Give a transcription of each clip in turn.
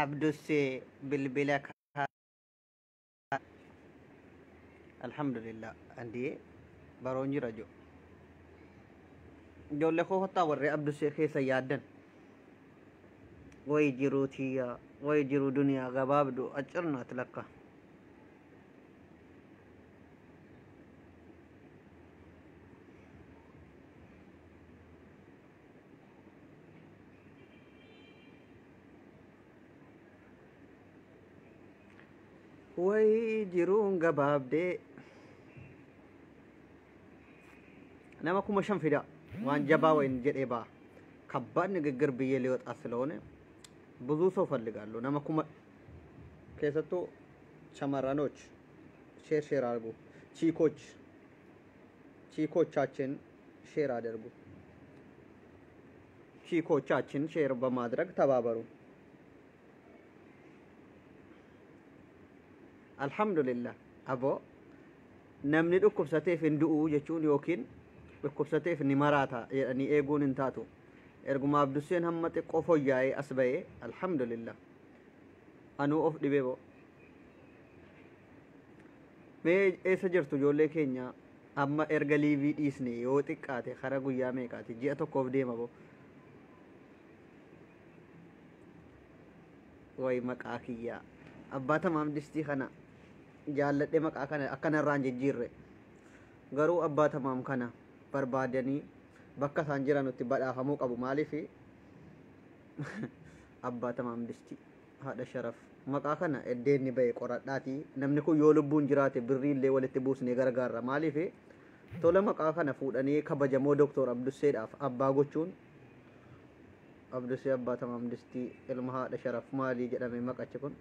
Abdussee bilbila alhamdulillah andee baroon jira jo. Ijoollee koo kottaa warri Abdussee keessa yaaddan. Way jiruu tiyyaa, way jiruu duniyaa gabaabdu accirnaat lakka. Way jiruun gabaabdee nama 5000 fida waan jabaa wayin jedhee ba'a. ከባድ ንግግር ብዬ ሊወጣ ስለሆነ ብዙ ሰው ፈልጋለሁ። nama kuma keessattuu shamarranoች share share አድርጉ። ቺኮች ቺኮቻችን share አድርጉ። ቺኮቻችን share በማድረግ ተባበሩ። Alhamdulillah aboo namni dhukkubsateef hin du'u jechuun yookiin dhukkubsateef ni maraata jedhanii eeguun hin taatu. Erguma Abdusseen hamma xiqqoo fooyya'ee as ba'ee alhamdulillah anuu of dhibee bo'o. Mee eessa jirtu ijoollee keenya amma erga liivii dhiisne yoo xiqqaate kara guyyaa meeqaati ji'a tokkoof deema bo. Way maqaa kiyyaa abbaa tamaam distii kana jaalladhe maqaa kana akkanarraan jijjiirre garuu abbaa tamaam kana barbaadanii bakka isaan jiranutti badhaafamuu qabu. Maaliif abbaa tamaam distii haadha sharaf maqaa kana eddeenni ba'e qoradhaatii namni kun yoo lubbuun jiraate birrii illee walitti buusnee gargaarra. Maaliif tola maqaa kana fuudhanii kabajamoo Doktor Abdusseedhaaf abbaa gochuun Abdussee abbaa tamaam distii ilma haadha sharaf maalii jedhame maqachi kun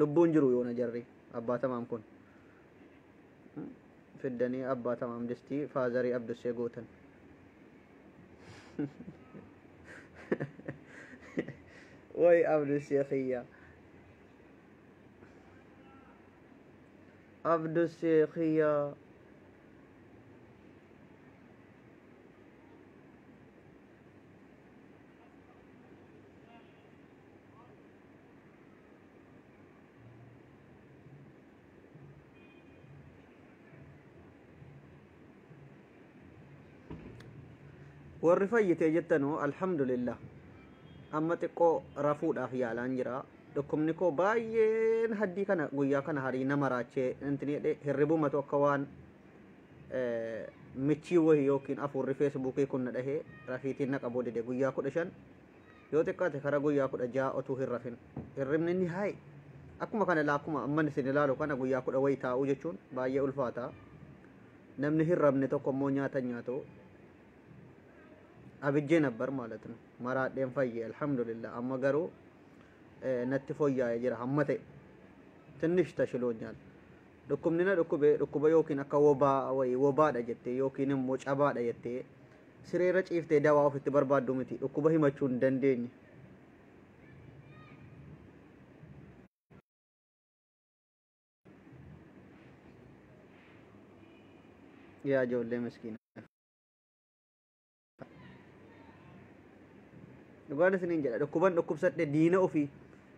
lubbuun jiru yoona jarri abbaa tamaam kun fiddanii abbaa tamaam distii faazarii Abdussee gootan. Way Abdussee kiyya Abdussee kiyya warri fayyitee jettanuu alhamdulillah amma xiqqoo rafuudhaaf yaalaan jira. Dhukkubni koo baay'een haddii kana guyyaa kana harii nama raachee intini jedhe hirribumatu akka waan michii wayii yookiin afurri feesbuukii kun na dhahee rafiitiin na qabuu dide guyyaa 15 yoo xiqqaate kara guyyaa 16 otuu hin rafin hirribni inni haayi akkuma kana laakkuma amman isin ilaalu kana guyyaa 10 wayii taa'uu jechuun baay'ee ulfaata. Namni hin rafne tokko immoo nyaata nyaatu አብጄ ነበር ማለት ነው። መራዴን ፈየ አልሐምዱሊላህ amma garuu natti fooyya'ee jira hamma ta'e ትንሽ ተሽሎኛል። Dhukkubni na dhukkube dhukkuba yookiin akka wobaa wayii wobaadha jettee yookiin immoo cabaadha jettee sireerra ciiftee dawaa ofitti barbaaddu miti dhukkuba himachuu hin dandeenye. Yaa ijoollee miskiina. Dhugaan isiniin jedha dhukkuban dhukkubsadhe diina ofii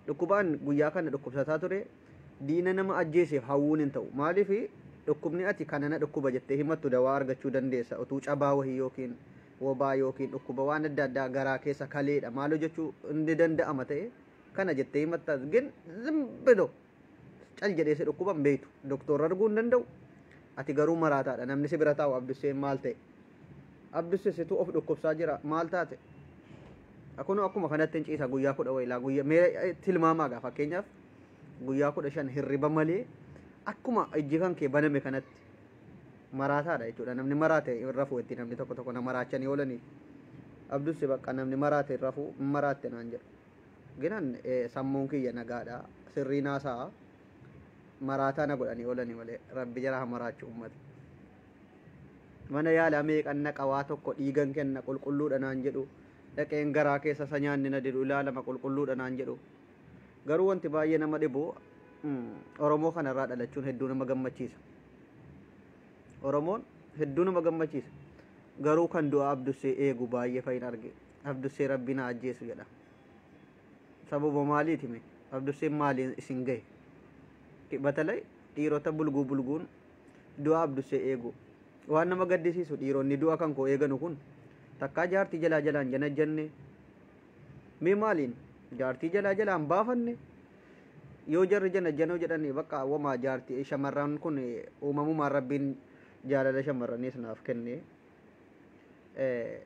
dhukkubaan guyyaa kana dhukkubsataa ture diina nama ajjeeseef hawwuun hin ta'u. Maaliif dhukkubni ati kana na dhukkuba jettee himattu dawaa argachuu dandeessa utuu cabaa wahii yookiin wobaa yookiin dhukkuba waan adda addaa garaa keessa kaleedha maal hojjechuu inni danda'ama ta'e kana jettee himatta gin zimbilo cal jedhee si dhukkuba hin beektu doktorra arguu hin danda'u ati garuu maraataadha namni si bira taa'u Abdusseen maal ta'e Abdussee situ of dhukkubsaa jira maal taate Akkuma akkuma kanatti hin ciisa guyyaa 10 wayilaa guyyaa mee tilmaamaa gaa fakkeenyaaf guyyaa 15 hirriba malee akkuma ijji kan kee baname kanatti maraataadha jechuudha. Namni maraate hin rafu itti namni tokko tokko na maraachanii oolanii Abdussee bakka namni maraate hin rafu maraatte naan jedhu. Ginan sammuun kiyya nagaadha sirrii naasaa maraataa na godhanii oolanii malee rabbi jara maraachuu uummata. Mana yaalaa meeqan naqawaa tokko dhiigan kenna qulqulluudha naan jedhu. Dhaqeen garaa keessa isa nyaanni na didu ilaalama qulqulluudha naan jedhu. Garuu wanti baay'ee nama dhibu Oromoo kanarraa dhalachuun hedduu nama gammachiisa. Oromoon hedduu nama gammachiisa. Garuu kan du'a Abdussee eegu baay'ee fayin arge. Abdussee rabbi na ajjeesu jedha. Sababa maaliiti mee? Abdusseen maaliin isin gahe? Batalay dhiirota bulguu bulguun du'a Abdussee eegu. Waan nama gaddisiisu dhiironni du'a kan koo eeganu kun takkaa jaartii jalaa jalaan janajjanne, mee maaliin jaartii jalaa jalaan baafanne? Yoo jarri janajjanoo jedhanii bakka wamaa jaartii shamarran kun uumamumaan rabbiin jaalala shamarraniis naaf kenne.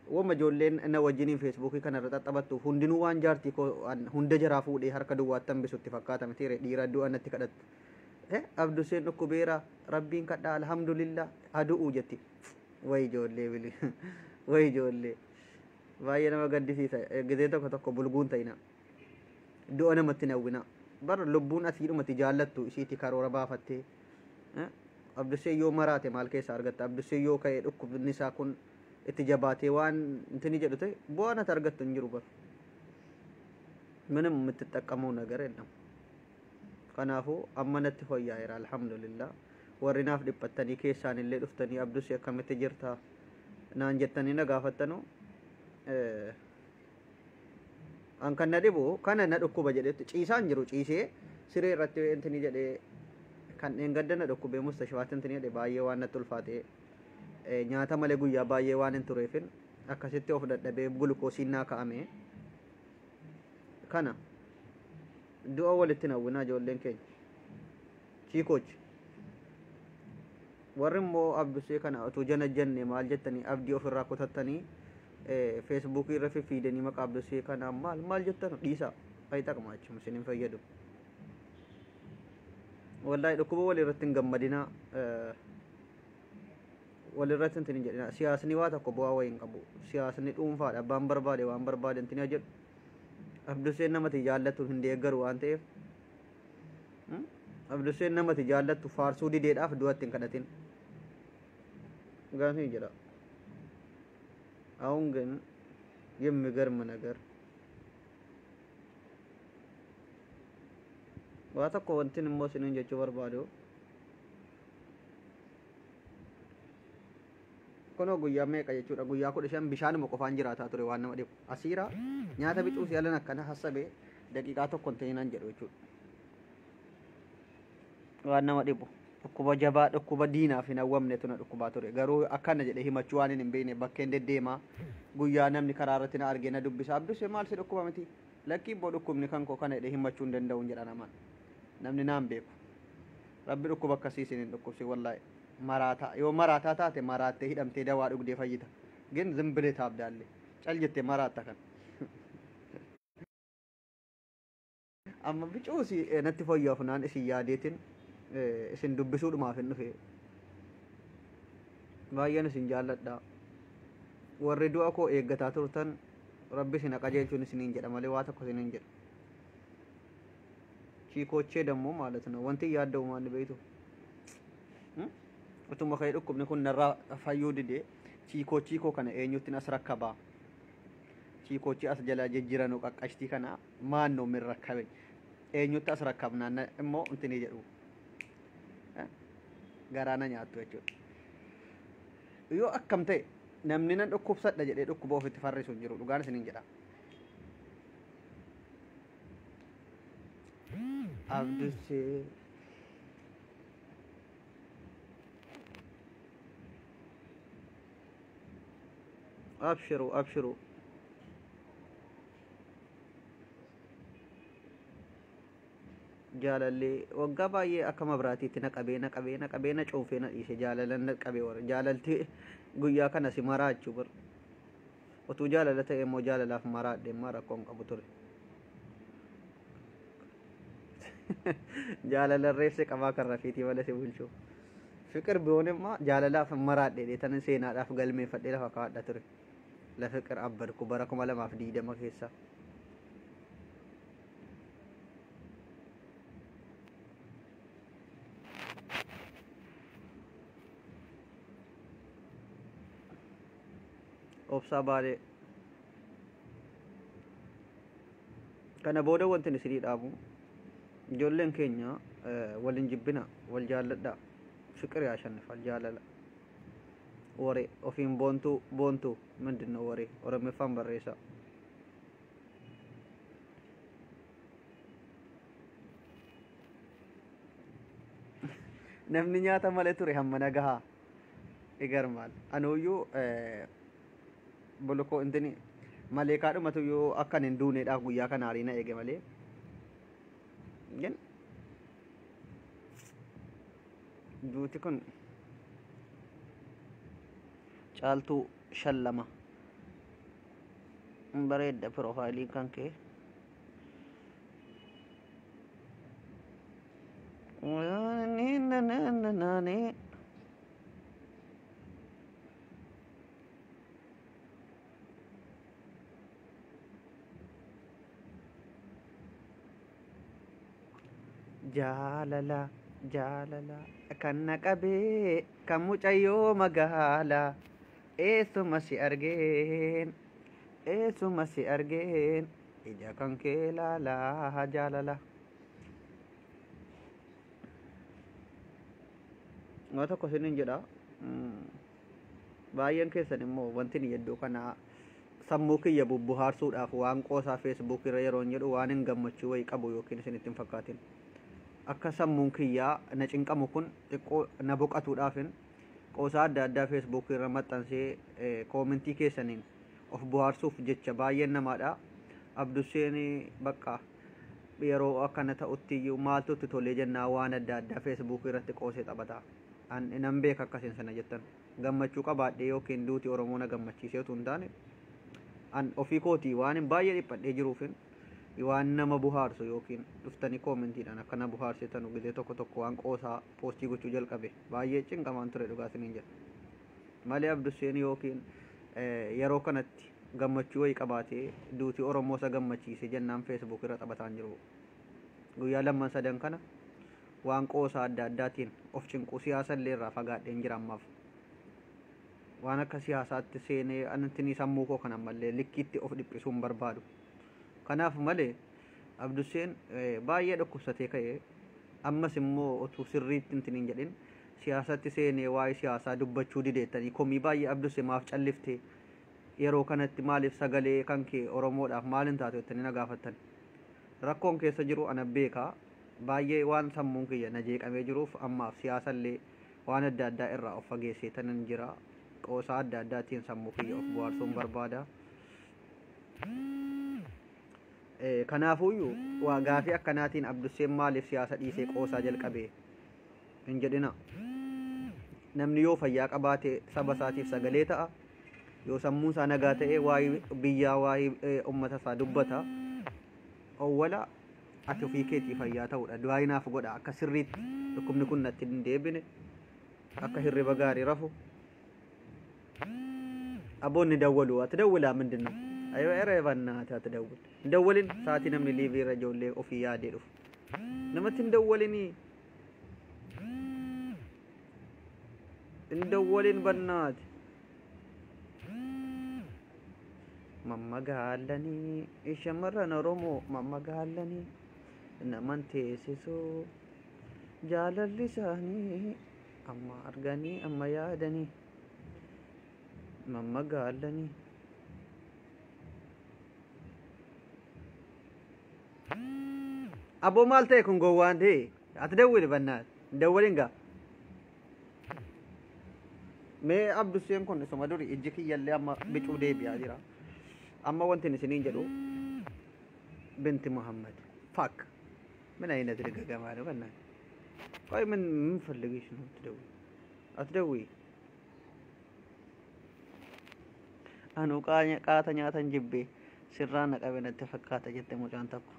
Wama ijoolleen na wajjiniin Feesbuukii kanarra xaxxabattu hundinuu waan jaartii koo hunda jaraa fuudhee harka duwwaatti hambisutti fakkaata mitiire, dhiira du'a natti kadhattu. Abduseen dhukkubeera, rabbiin kadhaa, alhamdulillah hadu'u jetti. Way ijoollee bili, way ijoollee, baay'ee nama gaddisiisa. Gizee tokko tokko bulguun ta'ina, du'a namatti hin hawwina. Bar lubbuun asiidhumatti jaallattu isiiti karoora baafattee. Abduseen yoo maraate maal keessaa argatta? Abduseen yoo ka'e dhukkubni isaa kun itti jabaatee waan intini jedhu ta'e bu'aan ati argattu hin jiru bar. ምንም የምትጠቀመው ነገር የለም። Kanaafuu amma natti fooyya'eera, alhamdulillah. Warri naaf dhiphattanii keessaan illee dhuftanii Abdusee akkamitti jirta naan jettanii na gaafattanu, an kan na dhibu kana na dhukkuba jedhetti ciisaan jiru, ciisee siree irratti intini jedhee kan dheengadda na dhukkubee mustashfaatti intini jedhe baay'ee waan natti ulfaate, nyaata malee guyyaa baay'ee waan hin tureefin akkasitti of dadhabee gulukoosiin naa ka'ame. Kana du'a walitti hawwinaa ijoolleen keenya chiikoochi. Warri immoo Abdusee kana utuu jana jenne maal jettanii abdii ofirraa kutattanii Feesbuukii irra fiffiidanii maqaa Abdusee kana maal maal jettan dhiisaa, fayyadama jechuun isin hin fayyadu. Wallaahi dhukkuba walii irratti hin gammadinaa, walirratti hin jedhina. Siyaasni waa tokko bu'aa wayii hin qabu. Siyaasni dhuunfaadha, abbaan barbaade waan barbaade hin jedhu. Abduseen namati jaallatu hin deeggaru waan ta'eef, Abduseen namati jaallattu faarsuu dideedhaaf du'atti hin kadhatin. Gaafii jedha. አሁን ግን የሚገርም ነገር waa tokko wantin immoo isiniin jechuu barbaadu, kunoo guyyaa meeqa jechuudha, guyyaa 15 bishaanuma qofaan jiraataa ture. Waan nama dhibu asiira nyaata bicuu si'alan akkana hassabee daqiiqaa tokko hin ta'inan jedhu jechuudha. Waan nama dhibu dhukkuba jabaa, dhukkuba diinaaf hin hawwamne tuna dhukkubaa ture. Garuu akkana jedhe himachuu waan hin beekne bakkeen deddeemaa guyyaa namni karaa irratti na argee na dubbisa, Abdusee maal si dhukkuba miti? Lakkii immoo dhukkubni kan koo kana jedhe himachuu hin danda'u jedha namaan. Namni naan beeku rabbi dhukkuba akkasii isin hin dhukkubsi. Wallaahi maraataa yoo maraataa taate maraattee hidhamtee dawaa dhugdee fayyita. ግን ዝም ብለህ ታብዳለህ፣ cal jettee maraatta. Kan amma bicuusi natti fooyya'uuf naan isin yaadeetin isin dubbisuudhumaaf hin dhufe. Baay'een isin jaalladha. Warri du'a koo eeggataa turtan rabbi isin qajeelchuun isiniin jedha malee waa tokko isiniin jedha. Chiikoochee ደግሞ ማለት ነው wanti yaadda'u maal beektu, utuma ka'ee dhukkubni kun narraa fayyuu dide chiikoo chiikoo kana eenyuttiin as rakkabaa, chiikoochi as jala jijjiiranu qaqqashtii kana maannoo min rakkabe, eenyutti as rakkabnaan immoo intini jedhu garaana nyaattu jechuudha. Yoo akkam ta'e namni nan dhukkubsadha jedhee dhukkuba ofitti farrisu hin jiru, dhugaan isiniin jedha. Abdusee abshiru abshiru. Jaalalli waggaa baay'ee akka mabraatiitti na qabee na qabee na qabee na cuunfee na dhiise. Jaalalan na qabee warra jaalalti guyyaa kana si maraachuu bar. Utuu jaalala ta'e immoo jaalalaaf maraadhe immoo rakkoo hin qabu ture. Jaalala reefsi qabaa kan rafiitii malee si bulchu. ፍቅር ቢሆንማ jaalalaaf maraadhe tan seenaadhaaf galmeeffadhee lafa kaa'adha ture. ለፍቅር አበድኩ bara 2020 keessa. Obsaa Baalee. Kana booda wanti isinii dhaabu, ijoolleen keenya wal hin jibbina, wal jaalladha. ፍቅር ያሸንፋል jaalala. ወሬ ofiin boontuu boontuu ምንድን ነው ወሬ? Oromiffaan barreessaa. Namni nyaata malee ture hamma nagahaa igarmaal anuuyyuu bolokoo intini malee kaadhumatuyyuu akkan hin duuneedhaaf guyyaa kana hariina eege malee ግን duuti kun caaltuu shallama bareedda piroofaayiliin kan kee jaalala jaalala kan na qabee kan mucayyoo magaalaa eessuma si argeen eessuma si argeen ija kan kee laalaa jaalala. Waa tokko isiniin jedha, baay'een keessan immoo wanti ni iddoo kana sammuu kiyya bubbuhaarsuudhaaf waan qoosaa Facebook irra yeroo hin jedhu waan hin gammachuu wayii qabu yookiin isinitti hin fakkaatin. Akka sammuun kiyyaa na cinqamu kun xiqqoo na boqatuudhaafin qoosaa adda addaa Facebook irra maxxansee koomentii keessaniin of bohaarsuuf jecha baay'een namaadha. Abdusseen bakka yeroo akkana ta'utti iyyuu maaltu itti tolee jennaa waan adda addaa Facebook irratti qoosee taphata. Nan beeka akkasiin sana jettan. Gammachuu qabaadhee yookiin duuti Oromoo na gammachiisee utuu hin taane an ofii kootii waan hin baay'ee dhiphadhee jiruufin waan nama bohaarsu yookiin dhuftanii koomentiidhaan akka na bohaarsitan gizee tokko tokko waan qoosaa poostii gochuu jalqabe baay'ee cinqamaan ture dhugaa isiniin jedha. Malee Abdusseen yookiin yeroo kanatti gammachuu wayii qabaatee duuti Oromoo isa gammachiise jennaan Facebook irra taphataan jiru. Guyyaa lamman sadan kana waan qoosaa adda addaatiin of cinquu siyaasa illee irraa fagaadheen jira ammaaf. Waan akka siyaasaatti seenee anatti sammuu koo kana ammallee likkiitti of dhiphisuu hin barbaadu. Kanaaf malee Abdusseen baay'ee dhukkubsatee ka'ee ammas immoo utuu sirriitti hin jedhin siyaasatti seenee waa'ee siyaasaa dubbachuu dideettanii komii baay'ee Abdussee maaf calliftee yeroo kanatti maaliif sagalee kan kee Oromoodhaaf maal hin taatu jettanii na gaafattan. Rakkoon keessa jiru ana beekaa baay'ee waan sammuun kiyya na jeeqamee jiruuf ammaaf siyaasallee waan adda addaa irraa of fageessee tanan jira. Qoosaa adda addaatiin sammuu kiyya of bohaarsuun barbaada. Kanaafuyyuu waa gaafii akkanaatiin Abdusseen maaliif siyaasa dhiisee qoosaa jalqabe hin jedhina. Namni yoo fayyaa qabaate saba isaatiif sagalee ta'a. Yoo sammuun isaa nagaa ta'e waa'ee biyyaa waa'ee uummata isaa dubbata. Owwala ati ofii keetii fayyaa ta'uudha. Du'aa naaf godha akka sirriitti dhukkubni kun natti hin deebine akka hirriba gaarii rafu. Aboonni dawwalu ati dawwilaa ምንድን ነው? ኧረ በእናትህ አትደውል። እንደወልን sa'aatii namni liivii irra ijoollee ofii yaadee dhufu. Namatti hin dawwalinii. Hin dawwalin በእናትህ. Mammagaalanii shamarran Oromoo mammagaalanii naman teessisuu jaalalli isaanii amma arganii amma yaadanii mammagaalanii. Aboo maal ta'e kun gowwaan ta'e ati dawwili በእናትህ hin dawwalin gaa. Mee Abdusseen kun isuma duri ijji kiyyallee amma bicuu deebi'aa jira. Amma wanti isiniin jedhu binti Muhammad ፋክ ምን አይነት ድገገማ ነው በእናትህ? ቆይ ምን ምን ፈልገሽ ነው ትደውይ? አትደውይ። Anuu qaata nyaatan jibbee sirraa na qabe natti fakkaata jette mucaan tokko.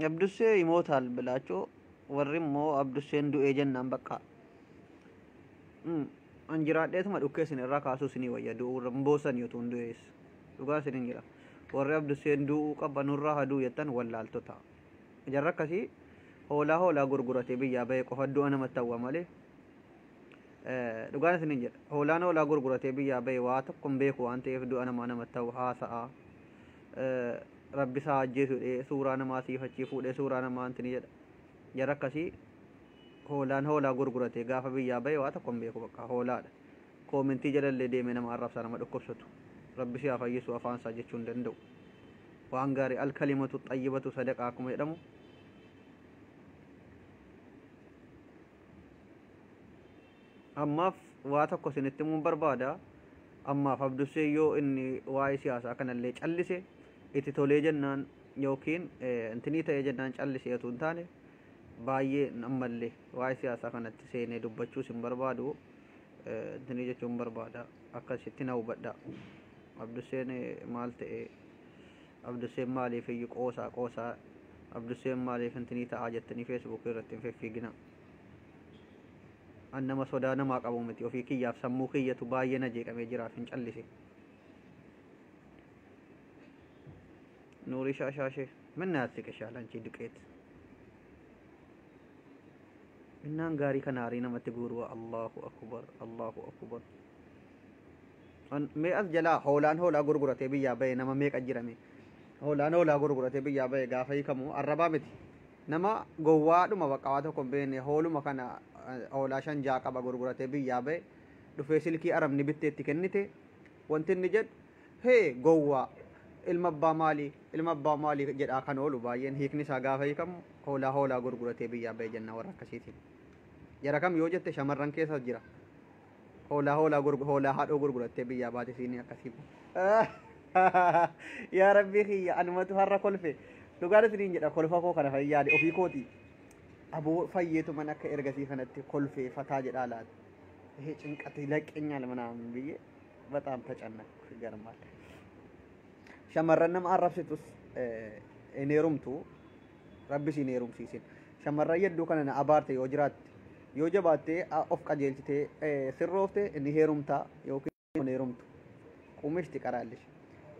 Abdussee ይሞታል ብላችሁ warri immoo Abdusseen du'ee jennaan bakka an jiraadheetuma dhukkee isin irraa kaasuu isinii wayya du'uu irra hin boosan yoo tuun du'ees dhugaa isinin jira. Warri Abdusseen du'uu qaba nurraa haa du'u jettan wallaaltota. Jarra akkasii hoolaa hoolaa gurguratee biyyaa bahee qofa du'a namatti hawwa malee dhugaan isinin jedha. Hoolaan hoolaa gurguratee biyyaa bahee waa tokko hin beeku waan ta'eef du'a namaa namatti hawwa haasa'a. Rabbi isaa ajjeesu jedhee suuraa namaa siifachii fuudhee suuraa namaa intini jedha. Jara akkasii hoolaan hoolaa gurguratee gaafa biyyaa bahe waa tokko hin beeku bakka hoolaadha. Koomentii jalallee deemee nama arrabsaa nama dhukkubsatu. Rabbi si haa fayyisu afaan isaa jechuu hin danda'u. Waan gaarii alkalimatu xayyibatu sadaqaa akkuma jedhamu. Ammaaf waa tokko isinitti himuun barbaada. Ammaaf Abdussee yoo inni waa'ee siyaasaa kanallee callise itti tolee jennaan yookiin intinii ta'ee jennaan callisee otoo hin taane baay'ee ammallee waa'ee siyaasaa kanatti seenee dubbachuus hin barbaadu. Intinii jechuun barbaada. Akkasitti na hubadha. Abdusseen maal ta'e, Abdusseen maaliif iyyuu qoosaa qoosaa, Abdusseen maaliif intinii ta'aa jettanii Feesbuukii irratti hin fiffiigina. An nama sodaa namaa qabu miti, ofii kiyyaaf sammuu kiyyatu baay'ee na jeeqamee jiraaf hin callise. Nuurii shaashaashee minna yaasiqishaal anchii duqeet. Innaan gaarii kana aarii namatti guuruu. Allahu akbar, Allahu akbar. Mee as jalaa hoolaan hoolaa gurguratee biyyaa bahe nama meeqa jirame? Hoolaan hoolaa gurguratee biyyaa bahe gaafa hiikamu arrabaa miti. Nama gowwaadhuma bakka waa tokko hin beekne hooluma kana hoolaa 5 6 qaba gurguratee biyyaa bahe dhufee silkii arabni bitteetti kennite, wanti inni jedhu hee gowwaa ilma abbaa maalii, ilma abbaa maalii jedhaa kan oolu baay'een hiikni isaa gaafa hiikamu hoolaa hoolaa gurguratee biyyaa bahe jenna warra akkasiitiin. Jara kam yoo jette shamarran keessas jira. Hoolaa hoolaa hoolaa haadhoo gurgurattee biyyaa baate siinii akkasii. Yaa Rabbii kiyya, anumatu har'a kolfe. Dhugaan isiniin jedha, kolfa koo kana fayyaade ofii kooti. Aboo fayyeetu man akka ergasii kanatti kolfee fataa jedhaa laata. ይሄ ጭንቀት ይለቀኛል ምናምን ብዬ በጣም ተጨነቅኩ። ይገርማል። Shamarran nama arrabsitus hin heerumtu, Rabbi siin heerumsiisin. Shamarran hedduu kana na abaarte yoo jiraatte, yoo jabaattee of qajeelchitee sirroofte ni heerumtaa yookiin hin heerumtu. Qumishti qaraallish.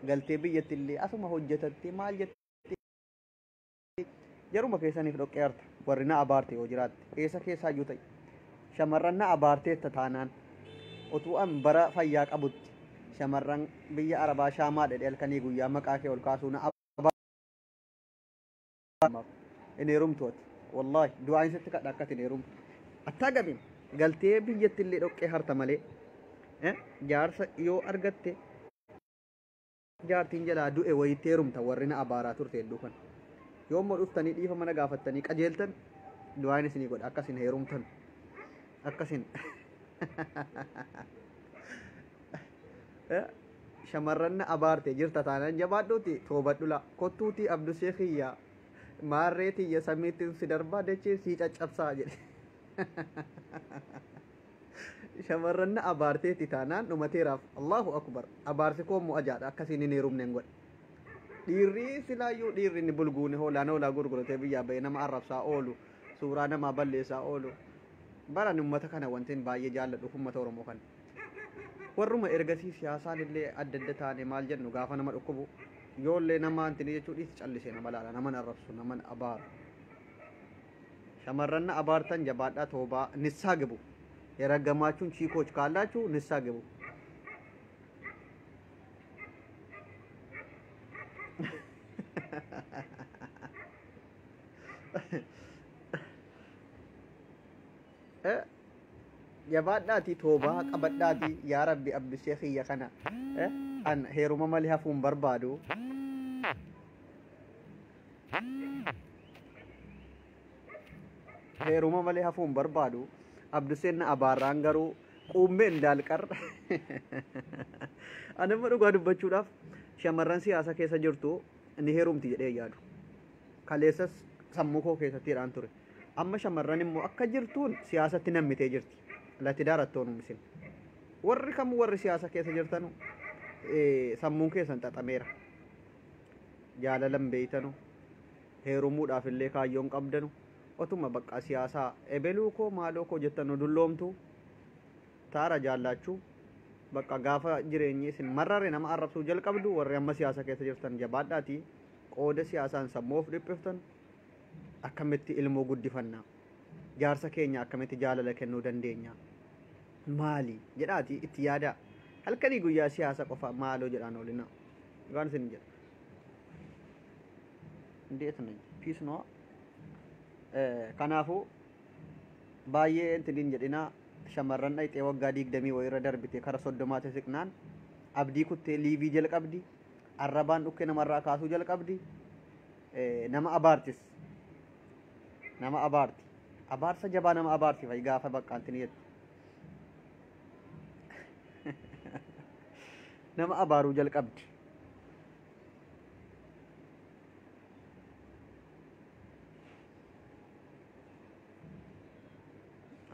Galtee biyyatti illee asuma hojjetattee maal jettee jaruma keessaniif dhoqqee harta warri na abaarte yoo jiraatte eessa keessaayyuu ta'e. Shamarran na abaarteetta taanaan, utuu an bara fayyaa qabutti shamarran biyya arabaa shaamaa dhedhe halkanii guyyaa maqaa kee ol kaasuu na hin heerumtu ati. Wallaahi du'aan sitti kadha akka ati hin heerumtu. Attaa gabin galtee biyyatti illee dhoqqee harta malee jaarsa yoo argatte jaartiin jalaa du'e wayitti heerumta warri na abaaraa turte hedduu kana. Yoo immoo dhuftanii dhiifa mana gaafattanii qajeeltan du'aan isinii godha akkasin heerumtan akkasin. Shamarran na abaarte jirta taanaan jabaadhuuti toobadhu la kottuuti Abdusee kiyya maarree tiyya samiitti si darbaa dachee sii caccabsaa jedhe. Shamarran na abaarteetti taanaan dhumateeraaf. Allahu akbar, abaarsi koo immoo ajaadha, akkasiin hin heerumne hin godhe. Dhiirri silaayyuu dhiirri inni bulguune hoolaan hoolaa gurguratee biyyaa bahee nama arrabsaa oolu, suuraa namaa balleessaa oolu. Baran ummata kana wanti baay'ee jaalladhu ummata Oromoo kana. Warruma ergasii siyaasaan illee adda adda taane maal jennu gaafa nama dhukkubu yoollee nama antini jechuu dhiisi callisee nama laala, nama arrabsu, nama abaaru. Shamarran na abaartan jabaadhaa toobaa ንስሐ ግቡ። የረገማችሁን ቺኮች ካላችሁ ንስሐ ግቡ። Jabaadhaatii toobaa qabadhaatii yaa Rabbi Abdusee kiyya kana an heeruma malee hafuun barbaadu. Heeruma malee hafuun barbaadu. Abduseen na abaarraan garuu quummeen daalqar. Anamma dhugaa dubbachuudhaaf shamarran siyaasa keessa jirtu ni heerumti jedhee yaadu. Kaleessas sammuu koo keessatti jedhaan ture. Amma shamarran immoo akka jirtuun siyaasatti nammitee jirti. Latti daarattoon isin. Warri kamuu warri siyaasa keessa jirtanu sammuun keessan xaxameera. Jaalalan beeytanu heerumuudhaaf illee kaayyoon qabdanu otuma bakka siyaasaa ebeluu koo maaloo koo jettanu dulloomtu taara jaallachuu bakka gaafa jireenyi isin marrare nama arrabsuu jalqabdu. Warri amma siyaasa keessa jirtan jabaadhaatii qooda siyaasaan sammuu of dhiphiftan akkamitti ilmoo guddifannaa, jaarsa keenya akkamitti jaalala kennuu dandeenya, maali jedhaati itti yaada. Halkanii guyyaa siyaasa qofa maaloo jedhaan oolina waan isin jedha. እንዴት ነኝ? Peace ነው። Kanaafuu baay'ee intiliin jedhina, shamarran dhayxee waggaa 20 wayirra darbite kara 30tti siqnaan abdii kuttee liivii jalqabdi, arrabaan dhukkee namarraa kaasuu jalqabdi, nama abaartis, nama abaarti, abaarsa jabaa nama abaarti fa'i gaafa bakka intini jettu nama abaaruu jalqabdi.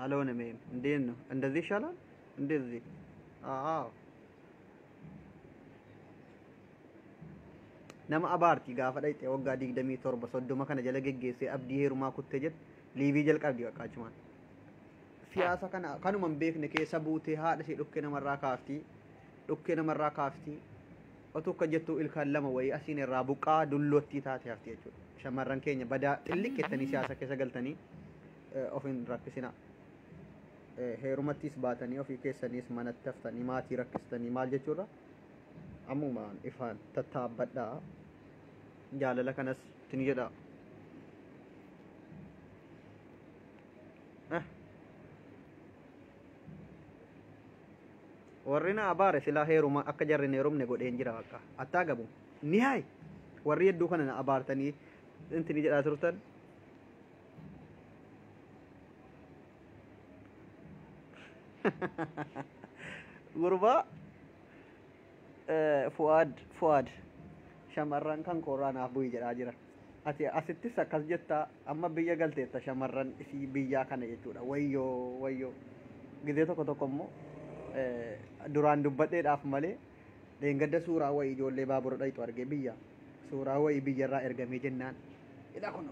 አልሆነም። ይሄም እንዴት ነው? እንደዚህ ይሻላል። እንደዚህ አዎ። Nama abaarti gaafa dhayxee waggaa 27 30 kana jala geggeessee abdii heerumaa kuttee jettu liivii jalqabdi bakka achumaan. Siyaasa kana kanuma hin beekne keessa buutee haadha ishee dhukkee namarraa kaafti. Dhukkee namarraa kaafti. Otuu akka jettuu ilkaan lama wayii asiin irraa buqqaa dullottii taate hafti jechuudha. Shamarran keenya badaa xilliq jettanii siyaasa keessa galtanii of hin rakkisinaa. Heerumattis baatanii ofii keessaniis manatti haftanii maatii rakkistanii maal jechuudha. Ammumaan ifaan tattaabbadhaa. Jaalala kanas ittiin jedha. Warri na abaare silaa heeruma akka jarri hin heerumne godheen jira bakka. Attaa gabu. Ni hayi. Warri hedduu kana na abaartanii intini jedhaa turtan. Gurbaa Fu'aad Fu'aad shamarran kan koorraa naaf bu'i jedhaa jira. Ati asittis akkas jettaa, amma biyya galteetta shamarran isii biyyaa kana jechuudha. Wayyoo wayyoo. Gizee tokko tokko immoo duraan dubbadheedhaaf malee dheengadda suuraa wayii ijoollee baabura dhayxu argee biyya. Suuraa wayii biyyarraa ergamee jennaan. Ilaa kun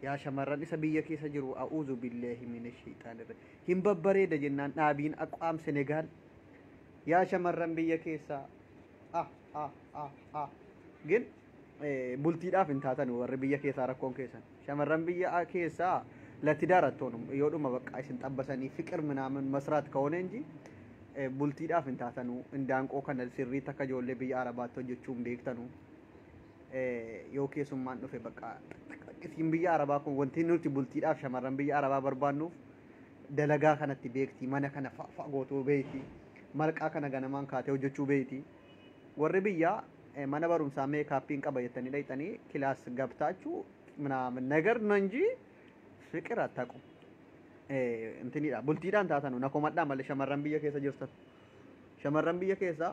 yaa shamarran isa biyya keessa jiru, a'uuzu billaahi mina shayxaanir hin babbareeda jennaan dhaabiin aqwaam Senegaal yaa shamarran biyya keessaa ah ah ah ah gin bultiidhaaf hin taatan warri biyya keessaa rakkoon keessan shamarran biyya keessaa ለትዳር አትሆኑም። yoodhuma በቃ isin xabbasanii ፍቅር ምናምን መስራት ከሆነ እንጂ bultiidhaaf hin taatanu. Indaanqoo kana sirriitti akka ijoollee biyya Arabaatti hojjechuu hin beektanu. Yoo keessummaan dhufe bakka isin biyya Arabaa kun wanti nuti bultiidhaaf shamarran biyya Arabaa barbaannuuf dalagaa kanatti beekti, mana kana fa'a gootuu beekti, marqaa kana ganamaan kaatee hojjechuu beekti. Warri biyyaa mana barumsaa meekaappiin qaba jettanii dhayxanii class ገብታችሁ ምናምን ነገር ነው እንጂ ፍቅር አታውቁም። እንትኒidha bultiidhaan taatanu na komadhaa malee shamarran biyya keessa jirtan. Shamarran biyya keessa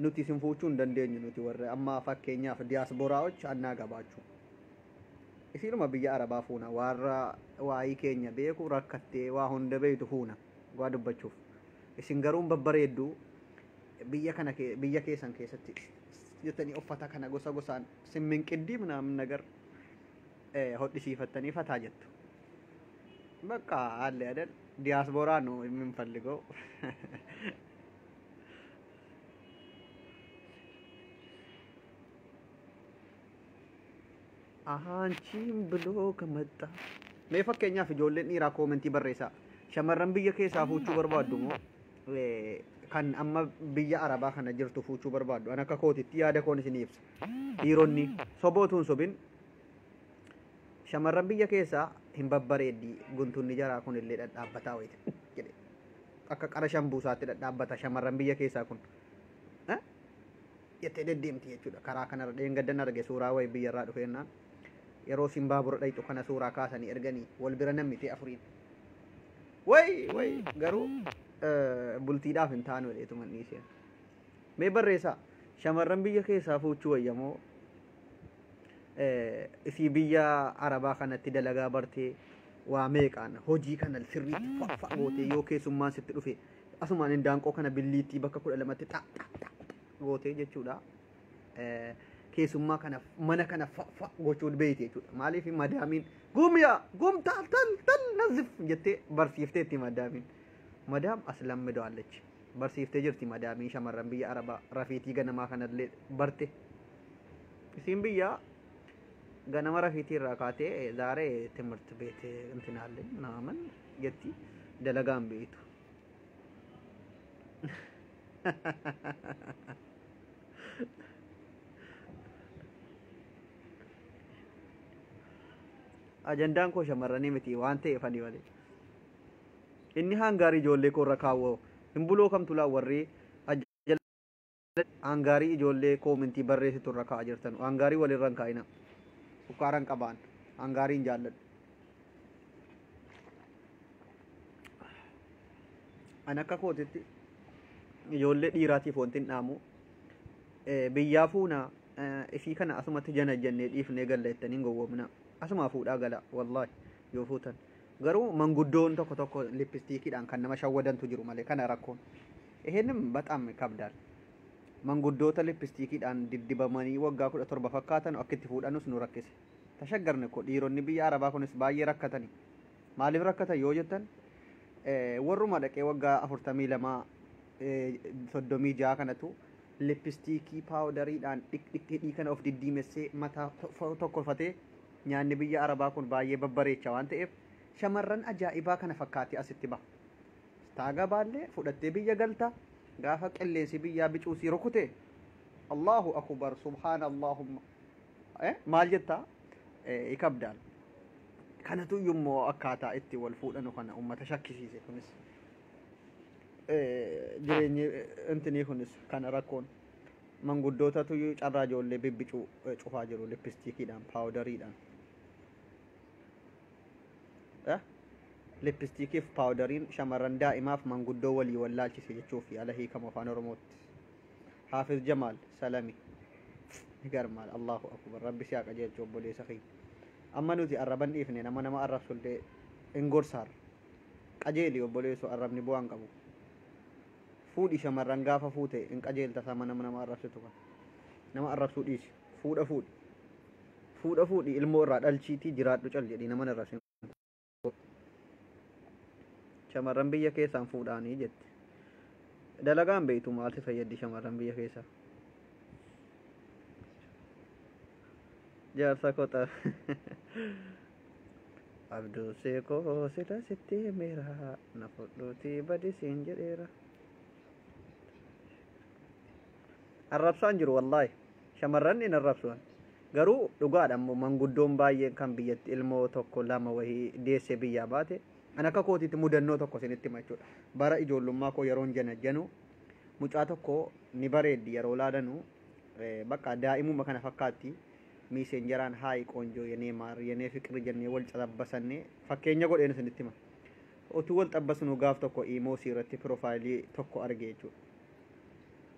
nuti isin fuuchuu hin dandeenyu, nuti warri amma fakkeenyaaf diyaasbooraawach annaa gabaachuu. Isinuma biyya Arabaa fuuna, warra waayii keenya beeku rakkattee waa hunda beektu fuuna waa dubbachuuf. Isin garuu babbareedduu biyya kana biyya keessan keessatti jettanii uffata kana gosa gosaan simminqiddii ምናምን ነገር hodhisiifattanii fataa jettu. በቃ አለ አይደል ዲያስፖራ ነው የምንፈልገው። አንቺም ብሎ ከመጣ mee fakkeenyaaf ijoolleen dhiiraa koomentii barreessaa, shamarran biyya keessaa fuuchuu barbaaddu moo kan amma biyya Arabaa kana jirtu fuuchuu barbaaddu? An akka kootitti yaada koon isinii ibsa. Dhiironni sobootuun sobin shamarran biyya keessaa hin babbareeddi, guntunni jaraa kun illee dhadhaabbataa wayite jedhe akka qara shambuusaatti dhadhaabbata shamarran biyya keessaa kun jettee deddeemti jechuudha. Karaa kanarra dheengaddan arge suuraa wayii biyyarraa dhufeennaan yeroo isin baabura dhayxu kana suuraa kaasanii erganii wal bira namni ta'e afuriin. Way way garuu bultiidhaaf hin taanu jedheetuma dhiiseen. Mee barreessaa, shamarran biyya keessaa fuuchuu wayyamoo isii biyya Arabaa kanatti dalagaa bartee waa meeqaan hojii kana sirriitti fa'a fa'a gootee yoo keessummaan sitti dhufe asumaan indaanqoo kana billiittii bakka 12tti xa xa xa gootee jechuudha. Keessummaa kana mana kana fa'a fa'a gochuu beekti jechuudha. Maaliif madaamiin gumyaa gum tal tal tal nazif jettee barsiifteetti madaamiin. Madaam as lammidoallechi barsiiftee jirti madaamiin shamarran biyya Arabaa rafiitii ganamaa kanallee barte. Isiin biyya ganama rafiitii irraa kaatee ዛሬ ትምህርት ቤት እንትን አለኝ ምናምን jetti, dalagaan beektu. Ajandaan koo shamarranii miti waan ta'eef ani malee. Inni hangaarii ijoollee koo irra kaawwoo hin buloo kamtu laa warri hangaarii ijoollee koomintii barreessitu irra kaa'aa jirtan hangaarii walirra hin kaa'ina. Sukkaaran qabaan hangaarii hin jaalladhu. An akka kootitti ijoollee dhiiraatiif wanti hin dhaamu biyyaa fuuna isii kana asumatti jana jennee dhiifnee galla jettanii hin gowwoomna. Asumaa fuudhaa gala wallaahi yoo fuutan. Garuu manguddoon tokko tokko lippistiikiidhaan kan nama shawwadantu jiru malee kana rakkoon. ይሄንም በጣም ይከብዳል። Manguddoota lippistiikiidhaan diddibamanii waggaa 17 fakkaatan akka itti fuudhanus nu rakkise. Tashaggarne ko dhiironni biyya Arabaa kunis baay'ee rakkatani. Maaliif rakkatan yoo jettan warruma dhaqee waggaa 42 36 kanatu lippistiikii paawudariidhaan dhiqdhiqii kana of diddiimessee mataa tokkofatee nyaanni biyya Arabaa kun baay'ee babbareecha waan ta'eef shamarran ajaa'ibaa kana fakkaatee asitti baha. Taaga baallee fudhattee biyya galta gaafa qilleensi biyyaa bicuusii rukute Allahu akbar subhaana Allahumma maal jettaa ikabdaal. Kanatu iyyuu akkaataa itti wal fuudhanu kana uummata shakkisiise kunis. Jireenyi intinii kunis kana rakkoon manguddootatu carraa ijoollee bibbicuu cufaa jiru lippistiikiidhaan paawudariidhaan. Lippistiikiif paawudariin shamarran daa'imaaf manguddoo walii wallaalchise jechuuf yaala hiikamu afaan Oromootti. Haafiz Jamaal Salami garmaal Allahu akbar rabbi si haa qajeelchu obboleessa kiyya. Amma nuti arraban dhiifne nama nama arrabsullee hin gorsaarra. Qajeeli obboleessu arrabni bu'aan qabu. Fuudhi shamarran gaafa fuute hin qajeelta sama nama nama arrabsitu kan. Nama arrabsuu dhiisi. Fuudha fuudhi. Fuudha fuudhi ilmoo irraa dhalchiitii jiraadhu cal jedhii nama arrabsin. Shamarran biyya keessaan fuudhaanii jette. Dalagaan beektu maalti fayyaddi shamarran biyya keessaa? Jaarsa koo Abduusee koo sila sitti himeera na fudhuutii badi siin jedheera. Arrabsaan jiru wallaahi shamarran hin arrabsuan. Garuu dhugaadha ammoo manguddoon baay'een kan biyyatti ilmoo tokko lama wayii deessee biyyaa baate an akka kootiitti mudannoo tokko isinitti hima jechuudha. Bara ijoollummaa koo yeroon janajjanu mucaa tokko ni bareeddi yeroo laadanu bakka daa'imuma kana fakkaatti miiseenjaraan haayi qoonjoo yenee maar yenee fiqir jennee wal xabbasannee fakkeenya godheen isinitti hima. Otuu wal xabbasnu gaaf tokko iimoosii irratti piroofaayilii tokko arge jechuudha.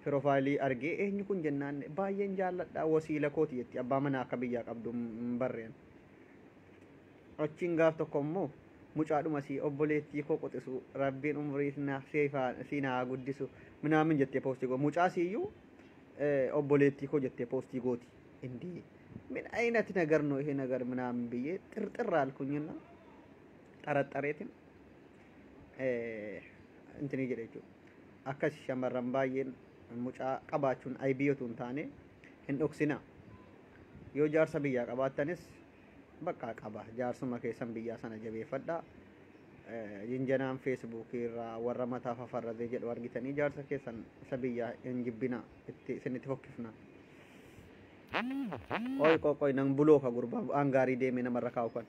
Piroofaayilii argee eenyu kun jennaan baay'een jaalladha wasiila kooti jetti abbaa manaa akka biyyaa qabdu hin barreen. Achiin gaaf tokko immoo mucaadhuma sii obboleettii koo qoxisu rabbiin umrii si naa guddisu minaamin jettee poostii gooti. Mucaa siiyyuu obboleettii koo jettee poostii gooti. Indii ምን አይነት ነገር ነው ይሄ ነገር ምናምን ብዬ ጥርጥር አልኩኝና ጠረጠሬትን እንትን jedhe jechuudha. Akkas shamarran baay'een mucaa qabaachuun aybii otoo hin taane hin dhoksinaa. Yoo jaarsa biyyaa qabaattanis bakka qaba jaarsuma keessan biyyaa sana jabeeffadhaa. Jinjanaan feesbuukii irraa warra mataa fafarratee jedhu argitanii jaarsa keessan isa biyyaa hin jibbinaa itti isinitti fokkifnaa. Oi qoqqoy nan bulooka gurbaa hangaarii deemee namarra kaa'u kan.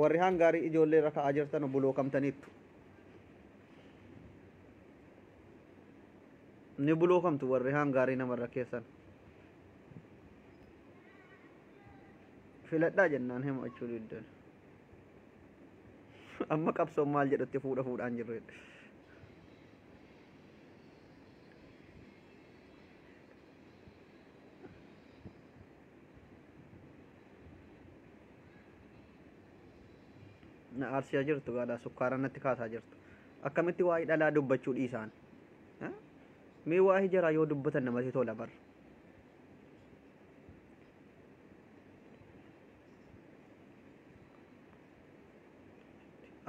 Warri hangaarii ijoollee irra kaa'aa jirtan bulookamtaniittu. Ni bulookamtu warri hangaarii namarra keessan. Filadhaa jennaan hima jechuu diddan. Amma qabsoon maal jedhutti fuudha fuudhaan jirru. Na aarsiyaa jirtu gaadhaa sukkaara natti kaasaa jirtu. Akkamitti waa'ee dhalaa dubbachuu dhiisaan? Mee waa'ee jaraa yoo dubbatan namatti tola bar.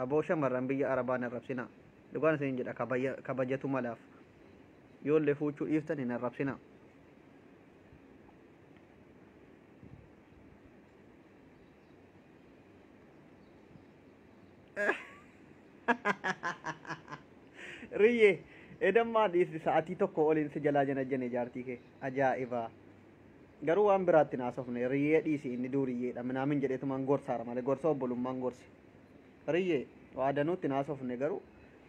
Aboo shamarran biyya Arabaa hin arrabsinaa. Dhugaan isin jedha kabajatu malaaf. Yoollee fuuchuu dhiiftan hin arrabsinaa. Riyyee edammaa dhiisni sa'aatii tokko oliin si jalaa jana jene jaartii kee ajaa'ibaa. Garuu waan biraatti hin haasofne. Riyyee dhiisi, inni duuriyyeedha minaamin jedheetumaan gorsaara malee, gorsa obbolummaan gorse. Riyyee waa danuutti hin haasofne, garuu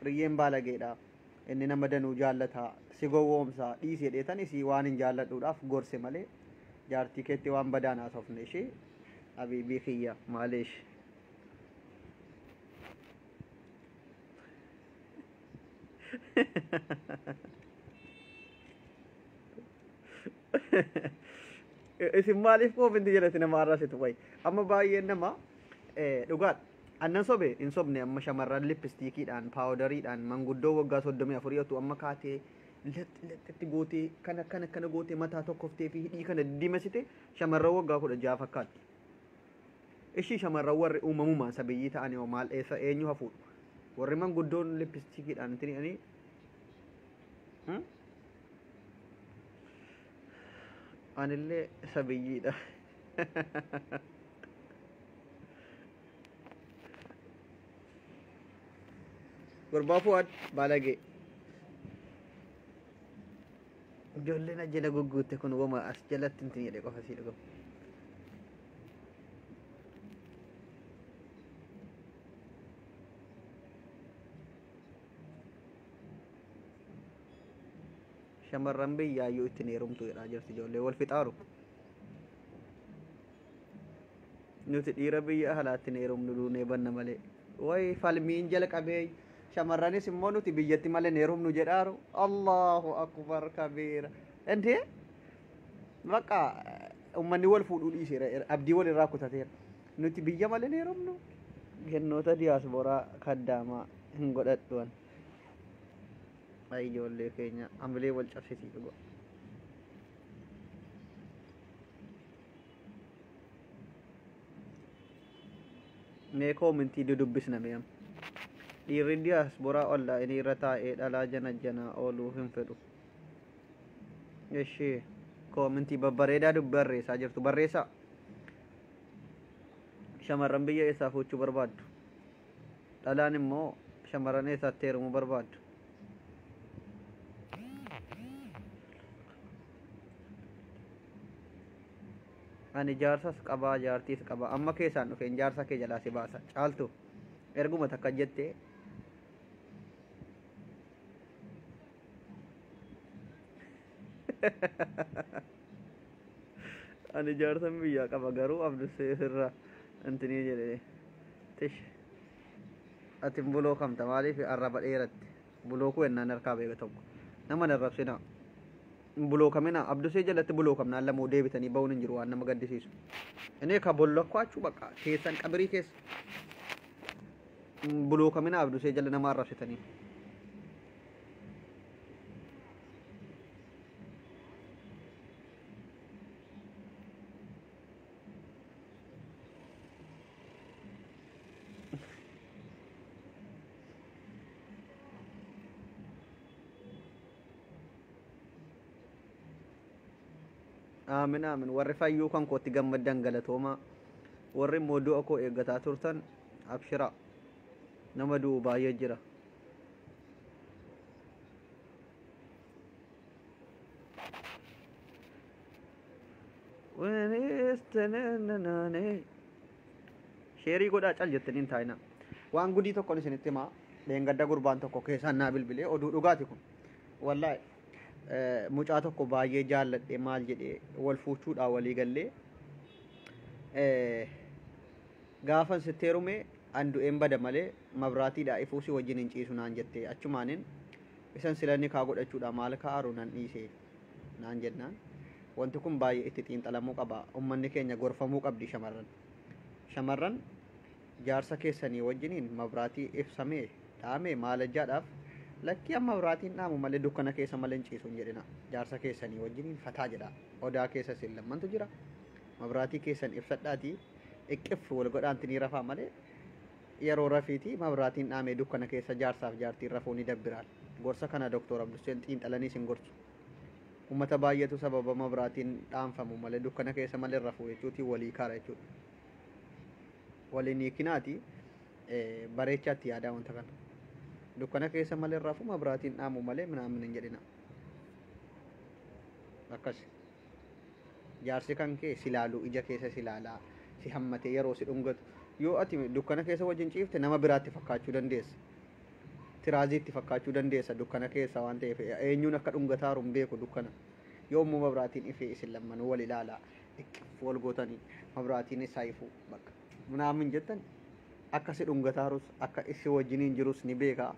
riyyeen baalageedha. Inni nama danuu jaallataa, si gowwoomsaa, dhiisi jedheetan isii waan hin jaalladhuudhaaf gorse malee jaartii keetti waan badaan haasofne. Ishee habiibii kiyya maaleesh. Isin maaliif koofinti jalatti nama arrasitu wayi? Amma baay'een nama dhugaadha. Annan sobe hin sobne. Amma shamarran lippistiikiidhaan, paawudariidhaan, manguddoo waggaa 34 otuu amma kaatee lexxi lexxitti gootee, kana kana kana gootee, mataa tokkoftee fi hidhii kana diddiimessite shamarran waggaa 16 fakkaatti. Ishii shamarran warri uumamumaan sabiyyii ta'an yoo maal eessa eenyu hafuudhu? Warri manguddoon lippistiikiidhaan itti hidhanii. Anillee sabiyyiidha. Gurbaa Fu'aad baalagee. Ijoolleen as jala gugguutte kun wama as jalatti hin jedhe qofa sii dhugamu. Shamarran biyyaayyuu ittiin heerumtu jedhaa jirti, ijoollee wal fixaaru. Nuti dhiira biyya alaatti hin heerumnu, duunee banna malee. Way falmiin jalqabee, shamarranis immoo nuti biyyatti malee hin heerumnu jedhaaru. Allahu akbar kabiira. Intee bakka uummanni wal fuudhuu dhiiseera, abdii wal irraa kutateera. Nuti biyya malee hin heerumnu. Kennoota diyaasporaa kaddaamaa hin godhadhuwan. Ay ijoollee keenya amilee wal cabsitii dhuga. Mee koomentii dudubbisna mee amma. Dhiirri diyaasporaa onlaayinii irra taa'ee dhalaa jana janaa ooluu hin fedhu. Ishee koomentii babbareedaa barreessaa jirtu, barreessaa. Shamarran biyya eessaa fuuchuu barbaaddu? Dhalaan immoo shamarran eessaatti heerumuu barbaaddu? Ani jaarsas qabaa, jaartiis qaba. Amma keessaan dhufeen jaarsa kee jalaa si baasa. Caaltu erguma takka jettee ani jaarsan biyyaa qaba, garuu Abdussee sirra intinii jedhe. Tish, ati buloo kamta? Maaliif arraba dheeratte? Bulookuu ennaan harkaa beeka tokko nama hin arrabsinaa, hin bulookamina. Abdusee jalatti bulookamnaan lamoo deebitanii ba'uun hin jiru. Waan nama gaddisiisu inni ka bollokkaachuu bakka keessan qabirii keessa hin bulookamina. Abdusee jala nama arrabsitanii. Aamin aamin. Warri fayyuu kan kootti gammaddan galatoomaa. Warri immoo du'a koo eeggataa turtan abshiraa, nama du'u baay'ee jira. Sheerii godhaa, cal jettanii hin taa'inaa. Waan gudii tokkoon isinitti himaa. Leengadda gurbaan tokko keessaan naa bilbilee, oduu dhugaati kun. Wallaahi mucaa tokko baay'ee jaalladhe, maal jedhee, wal fuuchuudhaa walii gallee, gaafan sitti heerume an du'een bada malee mabraatiidhaa ifuu si wajjin hin ciisu naan jette. Achumaanin isan sila nikaa godhachuudha maal ka'aru nan dhiise naan jennaan, wanti kun baay'ee itti xiinxalamuu qaba. Ummanni keenya gorfamuu qabdi. Shamarran jaarsa keessanii wajjiniin mabraatii ibsamee dhaame maalajjaadhaaf lakkii amma mabraatiin dhaamu malee dukkana keessa malee hin ciisu hin jedhina. Jaarsa keessanii wajjiniin fataa jedha. Odaa keessa isin lammantu jira, mabraatii keessan ibsadhaatii iqqif wal godhaantinii rafaa malee yeroo rafiitii mabraatiin dhaamee dukkana keessa jaarsaaf jaartiin rafuu ni dabbiraan. Gorsa kana Doktor Abdusseen xiinxalanii isin gorsu. Ummata baay'eetu sababa mabraatiin dhaanfamu malee dukkana keessa malee rafuu jechuutii walii kaara jechuudha. Waliin hiikinaati bareechaatti yaadaa wanta kana. Dukkana keessa malee rafu, mabraatiin dhaamu malee minaamin hin jedhina. Akkas. Jaarsi kan kee si laaluu, ija keessa si laalaa, si hammatee yeroo si dhungatu. Yoo ati dukkana keessa wajjin ciifte nama biraatti fakkaachuu dandeessa. Tiraaziitti fakkaachuu dandeessa dukkana keessa waan ta'eef, eenyuun akka dhungataaru hin beeku dukkana. Yoo immoo mabraatiin ifee isin lammanuu wal ilaalaa, xiqqif wal gootanii, mabraatiin isaa ifuu bakka munaamin jettan, akka si dhungataarus akka isi wajjiniin jirus ni beeka.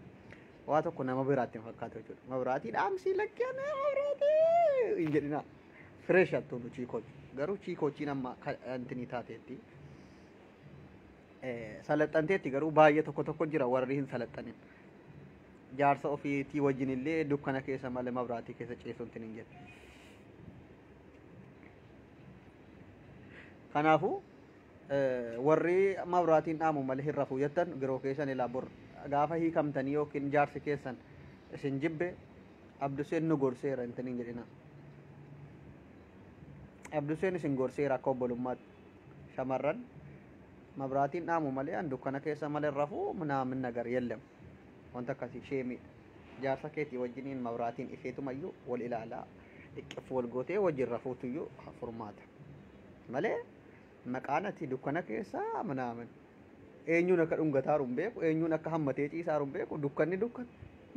Waa tokko nama biraatti hin fakkaatu jechuudha. Mabraatii dhaamsii, lakkee mabraatii hin jedhinaa. Fresh attuunu chiikochi. Garuu chiikochiin amma intinii taateetti. Salaxanteetti, garuu baay'ee tokko tokko jira warri hin salaxanin. Jaarsa ofiitii wajjin illee dukkana keessa malee mabraatii keessa ciisuun hin jedhu. Kanaafuu warri mabraatiin dhaamu malee hin rafuu jettan, biroo keessan ilaa bor gaafa hiikamtanii yookiin jaarsi keessan isin jibbe, "Abduseen nu gorseera" intaniin jedhina. Abduseen isin gorseera akka obbolummaatti. Shamarran mabraatiin dhaamu malee an dukkana keessa malee rafuu ምናምን ነገር የለም. Wanta akkasii sheemiidha. Jaarsa keetii wajjiniin mabraatiin ifeetumayyuu wal ilaalaa, dhiqqif wal gootee wajjin rafuutuyyuu furmaata. Malee maqaan ati dukkana keessaa ምናምን eenyuun akka dhungataaru hin beeku, eenyuun akka hammatee ciisaaru hin beeku, dukkanni dukkan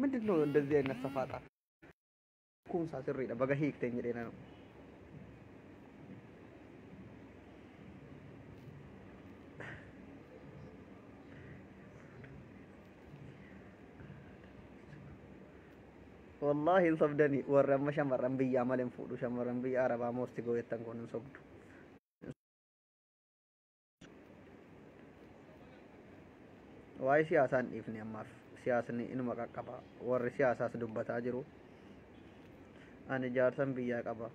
ምንድን ነው እንደዚህ አይነት ሰፋጣ? Kuumsaa sirriidha, baga hiikteen jedhee nanu. Wallaahi hin sobdani warri amma shamarran biyyaa malee hin fuudhu, shamarran biyya arabaa moosti gooyettan kun hin sobdu. Waa'ee siyaasaa hin dhiifne ammaaf, siyaasni inuma qaqqaba, warri siyaasaas dubbataa jiru. Ani jaarsan biyyaa qaba.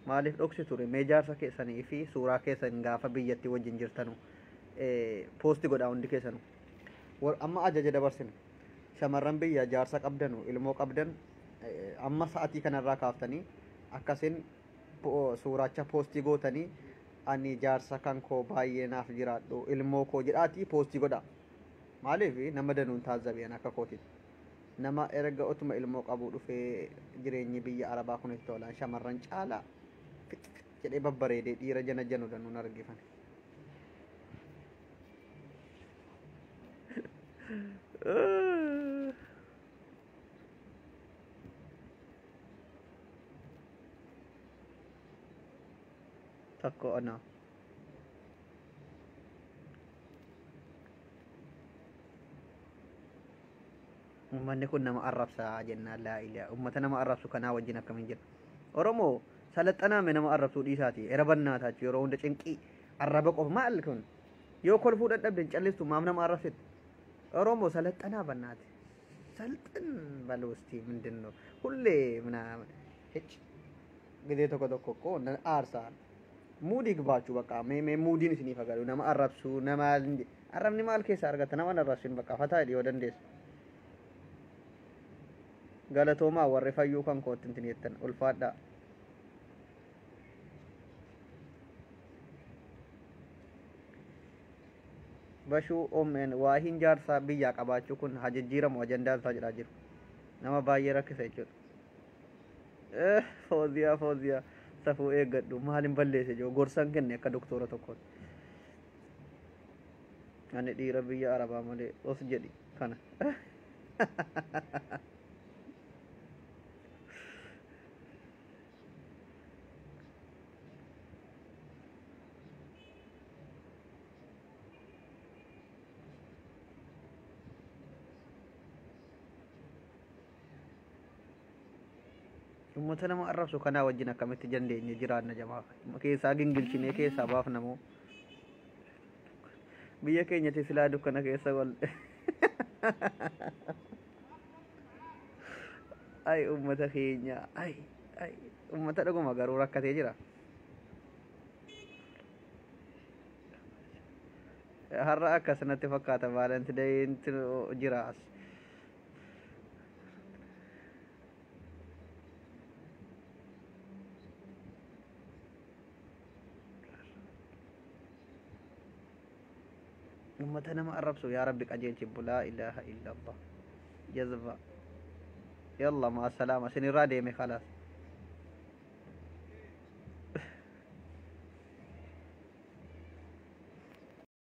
Maaliif dhoksi ture? Mee jaarsa keessanii fi suuraa keessan gaafa biyyatti wajjin jirtanu post godhaa hundi keessanu. Amma ajaja dabarsinu. Shamarran biyya jaarsa qabdanu, ilmoo qabdan, amma sa'atii kanarraa kaaftanii akkasin suuraacha post gootanii, "Ani jaarsa kan koo baay'ee naaf jiraadhu, ilmoo koo" jedhaatii post godhaa. Maaliif nama danuun taazzabi'an akka kootitti. Nama erga otuma ilmoo qabu dhufee jireenyi biyya arabaa kun itti tolaan shamarran caalaa fit fit jedhee babbareedee dhiira jana janu danuun argifan. Tokko ana. Uummanni kun nama arrabsaa jennaan, laa ilaa uummata nama arrabsu kanaa wajjin akkamiin jira. Oromoo salaxanaame, nama arrabsuu dhiisaati. Era bannaatachu yeroo hunda cinqii arraba qofa maal kun, yoo kolfuu dadhabde hin callistu, maaf nama arrabsitu? Oromoo salaxanaa bannaati. ሰልጥን በለው እስቲ፣ ምንድን ነው ሁሌ ምናምን ህጭ? ጊዜ tokko tokko እኮ aarsaa muudii ግባችሁ በቃ mee muudiin isiniif agalu nama arrabsuu, nama arrabni maal keessa argata? Nama arrabsin, bakka fataa yoo dandeessu. Galatoomaa warri fayyuu kan kootti intin jettan, ulfaadhaa. Bashuu omn waahiin jaarsaa biyyaa qabaachuu kun haa jijjiiramu ajandaan isaa jedhaa jiru. Nama baay'ee rakkisa jechuudha. Fooziyaa, Fooziyaa, safuu eeggadhu, maalin balleesse jiru? Gorsan kenne akka doktora tokkooti. Ani dhiira biyya arabaa malee os jedhi kana. Uummata nama arrabsu kanaa wajjin akkamitti dandeenye jiraanna? Jamaa keessaa gingilchinee keessaa baafnamoo biyya keenyatti silaa dukkana keessa wal ay uummata keenya, ay ay, uummata dhuguma garuu rakkatee jira. Har'a akkasinatti fakkaata, Valentine'ti jira as. Uummata nama arrabsu yaa rabbi qajeelchi. Laa ilaaha illa allah, jazba. Yalla, maa salaama, isinirraa deeme, khalaas.